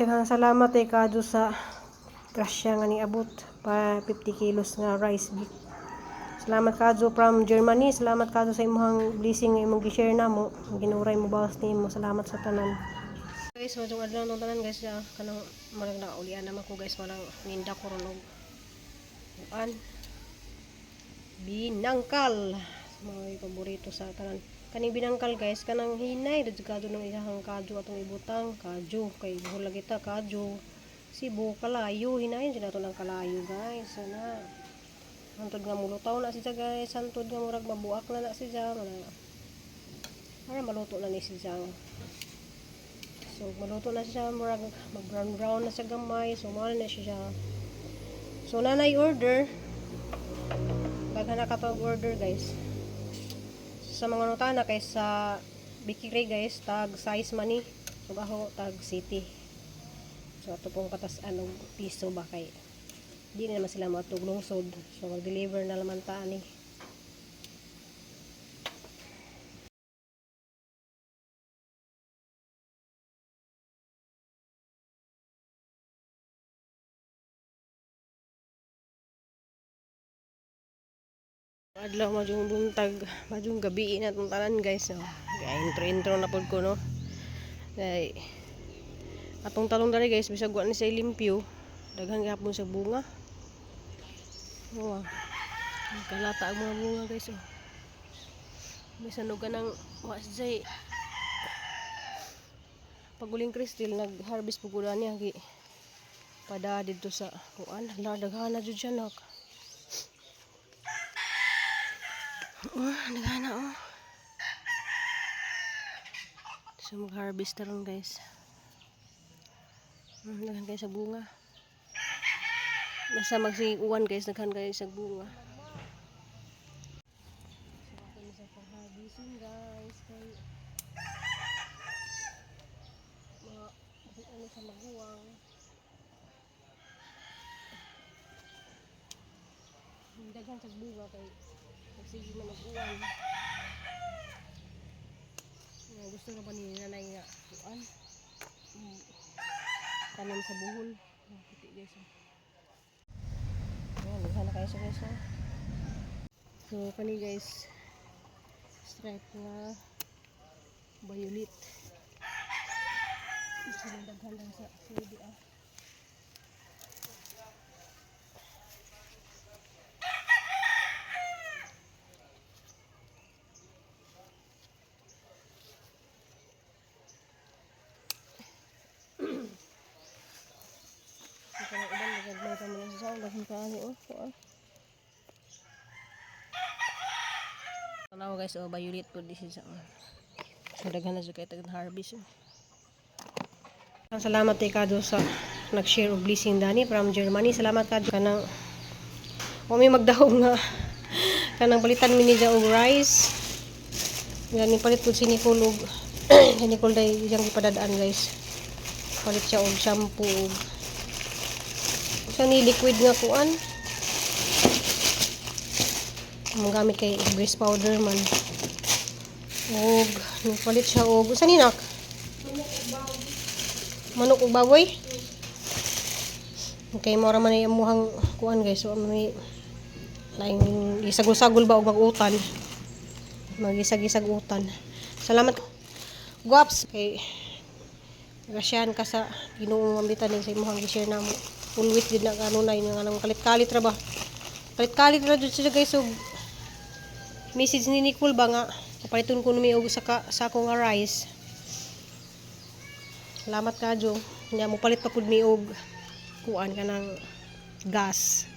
Daghang salamat kay Kado sa grasya nga niabot pa 50 kilos nga rice. Salamat Kadzo from Germany. Salamat Kadzo sa imong blessing nga imong gi-share namo. Ginuray mo bawas nimo. Salamat sa tanan. Guys, maayong adlaw tong tanan, guys, ah. Kanang marag naulian naman ko, guys, walang ninda ko ron og kuan. Binangkal. Mga paborito sa tanan. Kaning binangkal, guys, kanang hinay dad kadto ng iyahang kadyo atong ibutang kadyo kay buhol lagi ta kadyo. Cebu kalayo, hinayon jud nato ng kalayo, guys. Sana hantod nga mulutaw na siya, guys, hantod nga murag mabuak na na siya mana para maluto na ni siya. So maluto na siya, murag mag brown brown na siya gamay, so mao na siya. So nanay order, daghan na katong order, guys. Sa mga nutana kay sa bakery, guys, tag size man ni. So ako tag city. So ato pong patas-an og piso ba kay di na naman sila moadtog lungsod. So mag-deliver na naman ta ani. Adlaw, maayong buntag, maayong gabi na itong tanan, guys. No? Kaya intro intro na pud ko, no. Kay atong talong dali, guys, bisag wa ni siya limpyo, daghan gihapon sa bunga. Oh, kalata ang mga bunga, guys, oh. Bisan og kanang wa siya paguling Crystal, nag-harvest po ko niya gi pada didto sa kuan. Hala, daghan na jud siya, nak. Oh, daghan na, oh. So mag-harvest na ron, guys. Daghan kayo sa bunga. Basta magsigig uwan, guys, daghan kayo sa bunga. So ako na sa pag-harvesting, guys, kay mga ano sa maguwang. Daghan sa bunga kay magsige man og uwan. Nga gusto na ba ni nanay nga kuan? Tanom sa buhol. Oh, puti, guys. Oh. Ayan, daghan na kayo sa, guys. Oh. So kani, guys, stripe nga violet. Sila daghan lang sa pwede, ah. Ito ng uban, nagagmay pa man sa daghan pa ani, oh. Kuan. Tanaw, guys, oh, violet po this is, oh. So daghan na jud kay tag harvest, oh. Salamat kay Kado sa nag-share og blessing dani from Germany. Salamat, Kado, kanang wa may magdahom nga kanang palitan mi niya og rice. Yan palit pud si Nicole og si Nicole day iyang gipadadaan, guys. Palit siya og shampoo og sa ni liquid nga kuan. Ang gamit kay breast powder man. Og palit siya og sa ni, nak? Manok ug baboy. Okay, mao ra man ay amuhang kuan, guys. So may laing isagol-sagol ba og mag-utan. Magisag-isag utan. Salamat. Guaps kay grasyahan ka sa Ginoo mambitan sa imong gi-share namo. Always gid na kanunay nga nang kalit-kalit ra ba. Kalit-kalit ra jud siya, guys, og message ni Nicole ba nga kapaliton ko numi og saka sako nga rice. Salamat kadyo. Nya mo palit pa pud mi og kuan kanang gas.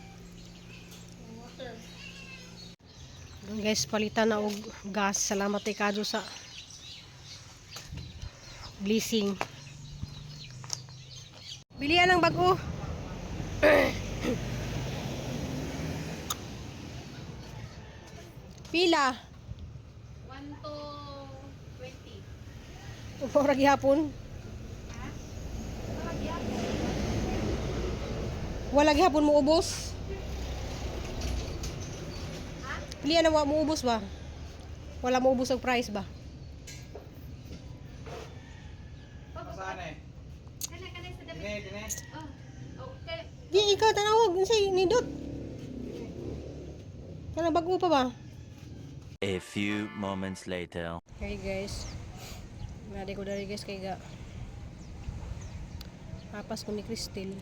Doon, guys, palitan na og gas. Salamat kay kadyo sa blessing. Bilian ng bago. Pila? 1 to 20. Ora gihapon. Wala gihapon mo ubos. Pili na wa mo ubos ba? Wala mo ubos og price ba? Saan eh? Kana kana sa Ah, okay. Di ikaw tanawag unsay nindot. Kana bag-o pa ba? A few moments later. Hey guys. Nadi ko dari guys kay ga. Apas ko ni Cristel.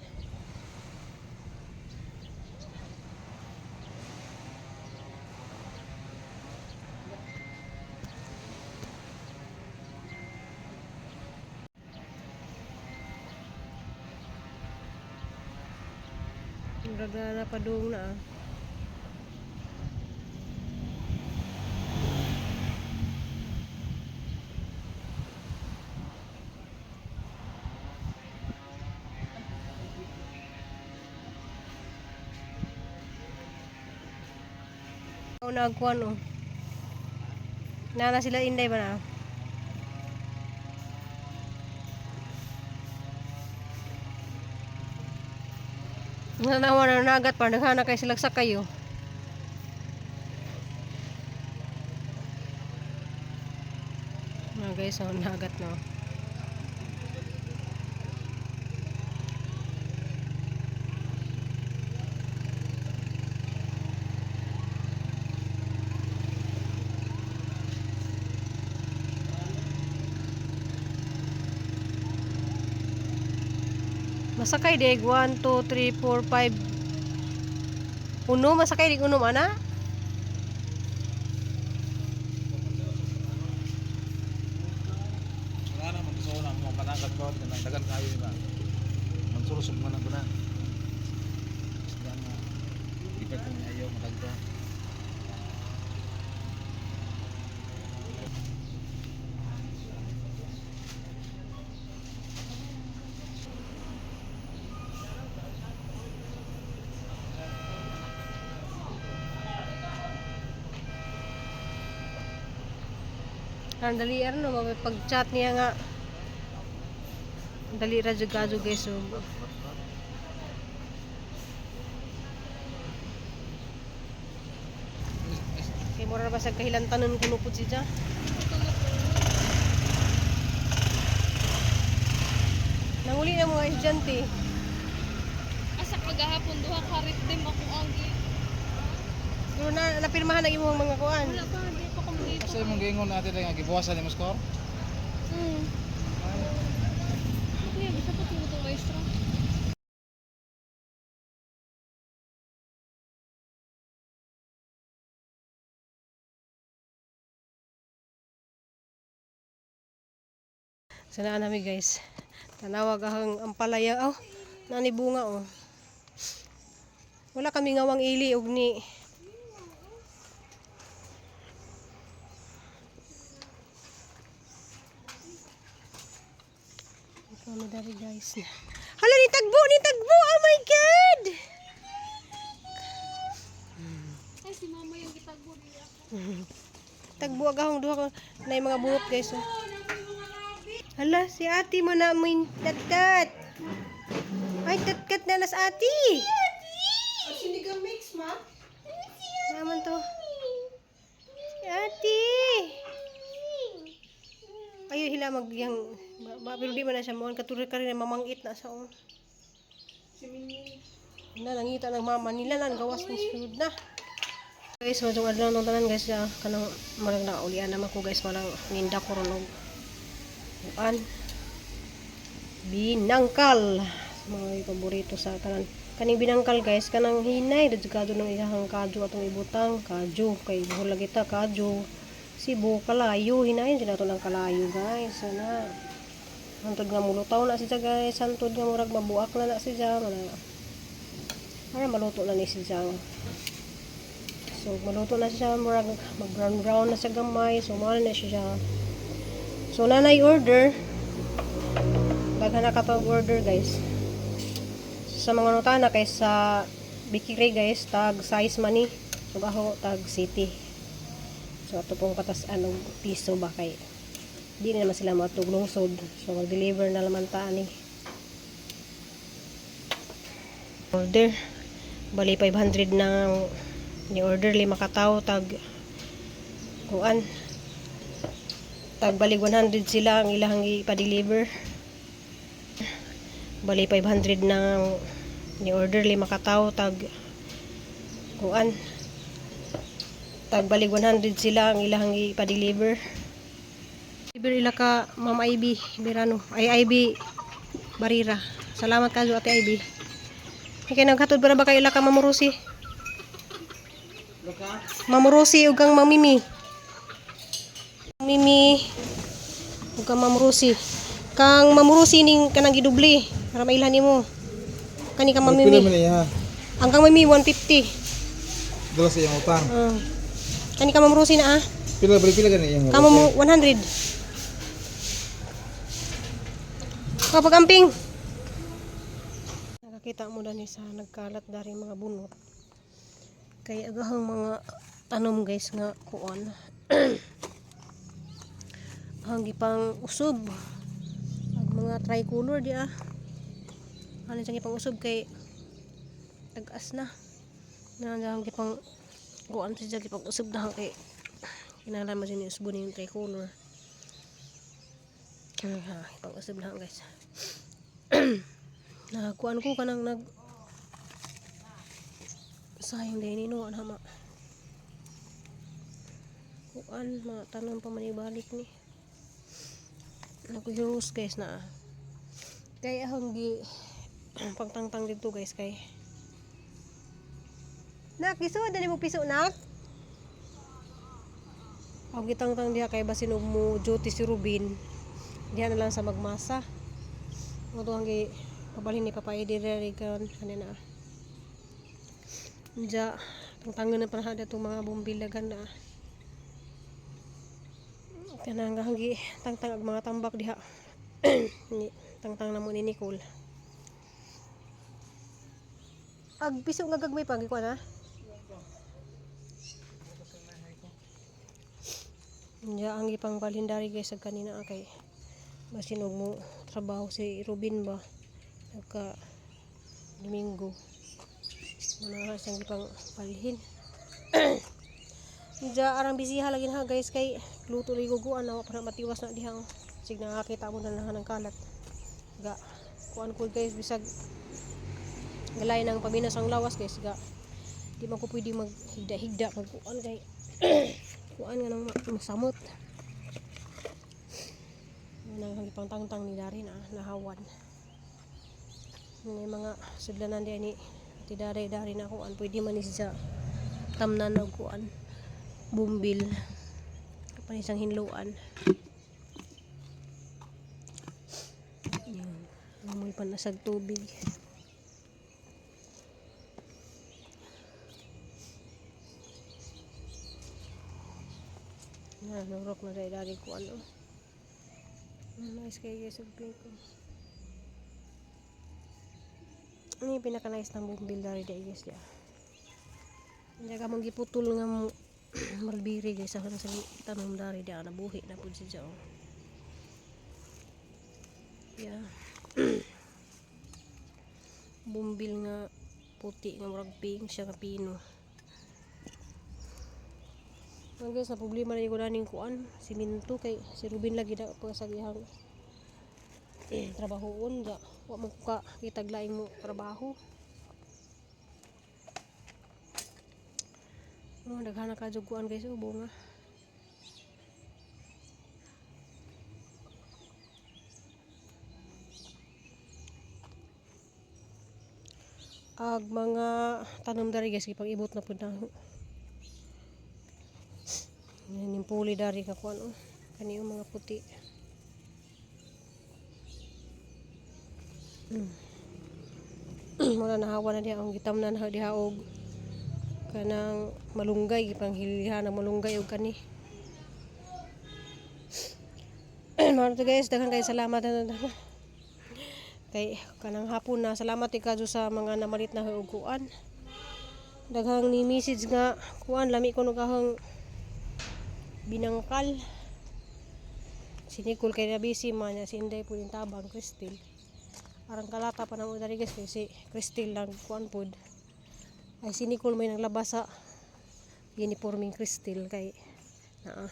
Murag na napadung na ah. Ako nagkuan oh. Nana sila Inday ba na? Nanawa na nagat pa naghana kay sila sa kayo. Mga guys, oh, nagat na. Oh. Masakay dig 1 2 3 4 5. Uno masakay dig uno ana. Wala na man gusto na mo panagat ko kanang dagan kayo ba. Mansurusog man ako na. Yan nga. Di pa kung ayaw matagda. Ang dali ano mapag-chat niya nga. Dali ra jud kadyo guys. So, kay mura ra ba sa kahilantanon kuno pud siya. Nanguli na mga estudyante. Asa kagahapon duha ka rhythm ako ang gi. Pero na napirmahan ang imong mga kuan. Wala pa, hindi pa kompleto. Kasi mong giingon natin nga gibuwasan ni mo score. Okay, bisa pa itong maestro. Sanaan nami guys. Tanawag ang ampalaya. Oh, nani bunga oh. Wala kami ngawang ili og ni. Ito kami dari guys. Hala ni tagbo, ni tagbo. Oh my God. Ay, si mama yung gitagbo niya. Tagbo agahong duha ko na yung mga bunot guys. Oh. Hala, si ate mo na mo yung tatat. Ay, tatkat na nas ate. Sinigang mix, ma? Naman to. Si ate. Ayo hila mag yang ba, pero di man na siya mo katulad ka rin na mamangit na sa oh. Si Mingming. Na nangita ng mama nila lang gawas ni sulod na. Guys, madung adlaw nung tanan guys ah, kanang marang naulian naman ko guys, marang ninda ko ron og kuan. Binangkal. Mga paborito sa tanan. Kaning binangkal guys, kanang hinay dadyo ng iyahang kadyo atong ibutang kadyo kay buhol lagi ta kadyo. Sibo kalayo hinayon jud nato ng kalayo guys. Sana hantod nga mulutaw na siya guys, hantod nga murag mabuak na na siya mana. Para maluto na ni siya. So maluto na siya murag mag brown brown na siya gamay, so mahal na siya. So nanay order. Daghan na katong order guys. Sa mga notana kay sa Bikiri guys, tag size money. So ako tag city. So ato pong patasan og piso ba kay di na naman sila matug lungsod. So mag-deliver na naman ta ani. Order bali 500 na ni order lima ka tawo tag kuan tag bali 100 sila ang ilahang ipa-deliver. Bali 500 na ni order, lima ka tawo, tag kuan. Tag balig 100 sila ang ilahang ipa-deliver. Deliver ila ka Ma'am Ivy Berano. Ay, Ivy Barira. Salamat kayo, Ate Ivy. Kay naghatod para ba kay ila ka Ma'am Rosie? Ma'am Rosie ug kang Ma'am Mimi. Mimi ug kang Ma'am Rosie. Kang Ma'am Rosie ning kanang gidubli para mailhan nimo. Kani kang Ma'am Pila Mimi. man niya? Ang kang Mimi 150. Dala sa iyang utang. Ah. Kani ka Ma'am Rosie na ah. Pila pila pila gani iyang. Kamo mo 100. Kapag amping. Nakakita mo dani sa nagkalat dari mga bunot. Kay agahang mga tanom guys nga kuan. Ang gipang usog. Ag mga tricolor di ah. Ano siyang gipang usog kay tag-as na. Nandiyan gipang kuan siya gipang usog na kay kinahanglan man siya usbon yung tricolor. Kaya ha, ipang-usab na guys. Nakakuan ko kanang nag sayang din ino ana ma. Kuan mga tanom pa man ibalik ni. Nag-heroes guys na. Ah. Kay ahang gi pagtangtang dito guys kay. Nak, giso dali mo piso nak. Ang gitangtang diha kay basin og mo duty si Rubin. Diha na lang sa magmasa. Mo to ang gi pabalhin ni Papa Eddie diri kan kanina. Diya tangtangan na pa na itong mga bumbilagan na. Kanang gi tangtang og mga tambak diha. Ni tangtang na mo ni Nicole. Ag piso nga gagmay pa gikuan ha. Diya ang ipang balhindari guys sa kanina ah, kay basin og mo trabaho si Ruben ba nagka Domingo muna siyang ipang palhin. Diya arang bisiha lagi na guys kay luto lagi guguan na pa na matiwas na diha oh. Sig nakakita mo na lang ng kalat ga kuan ko guys bisag galay ng pabinas ang lawas guys ga di man ko pwede maghigda-higda pag kuan kay kuan nga nang masamot. Nang ang pangtangtang ni Darin ah, nahawan. May mga sudlanan diyan ni Ate Daray Darin na kuan pwede man ni siya tamnan og kuan bumbil kapan isang hinluan. Yan. Amoy panasag tubig. Na, nurok na dahil dari ko ano. Nice kayo guys, og pink ko. Ano yung pinaka-nice ng bumbil dari dahil guys ya. Hindi ka mong giputol nga mo malbiri guys. Ako na sa tanong dari di nabuhi na po siya. Oh. Yeah. Bumbil nga puti nga murag pink siya nga pino. Ang guys, na problema na yung naning kuan, siminto kay si Ruben lagi na pa sa iyang trabahoon ga. Wa mo ka kitag laing mo trabaho. Oh, daghan na ka jud kuan guys, oh, bunga. Ag mga tanom dari guys, gipang-ibot na pud na. Yan yung puli dari ka kuan oh. Kani yung mga puti. Mura nahawa na diha ang gitamnan na diha og kanang malunggay gipang hilhan ang malunggay og kani. Mao to guys, daghan kay salamat na kay kanang hapon na salamat ikaw sa mga namalit na og kuan. Daghang ni message nga kuan lami ko nagahang binangkal. Si Nicole kay na busy man niya, si Inday po yung tabang Cristel. Arang kalata pa namo dari guys kay si Cristel lang kuan pod. Ay si Nicole may naglabas sa uniforming Cristel kay naa.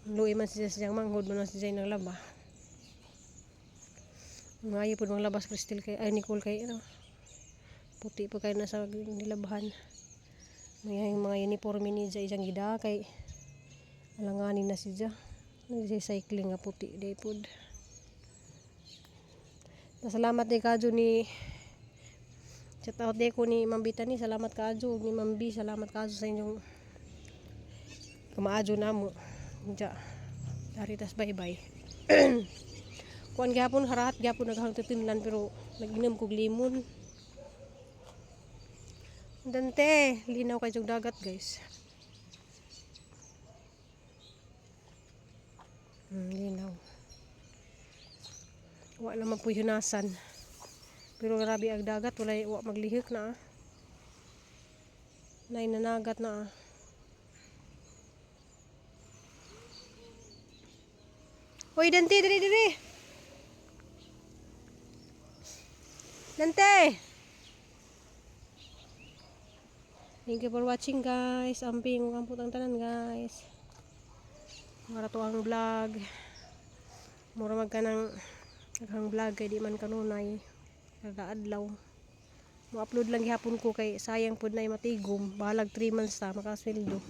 Luoy man siya siyang manghod man siya naglaba. Ngayo pud maglabas Crystal kay ay Nicole kay ano. Puti pa kay nasa nilabahan. May mga uniforme ni Jai iyang gida kay alanganin na siya. Nagsi-cycling nga puti day pod. Salamat ni Kadyo ni. Shout out day ko ni Ma'am Bitani. Salamat kaadyo ug ni Ma'am B. Salamat kaadyo sa inyong kumaadyo namo. Diya. Daritas bye bye. Kuan gyapon harahat gyapon naghang titinlan pero nag-inom kog limon. Dante, linaw kay jug dagat, guys. Linaw. Wa naman po hunasan. Pero grabe ang dagat, wala wa maglihik na ah. Nay nanagat na ah. Hoy Dante, diri diri. Dante. Thank you for watching, guys. Amping ug amput ang tanan, guys. Mara to ang vlog. Mura mag kanang daghang vlog kay di man kanunay. Kada adlaw. Mo-upload lang gihapon ko kay sayang pud na matigom. Bahalag 3 months ta makasweldo.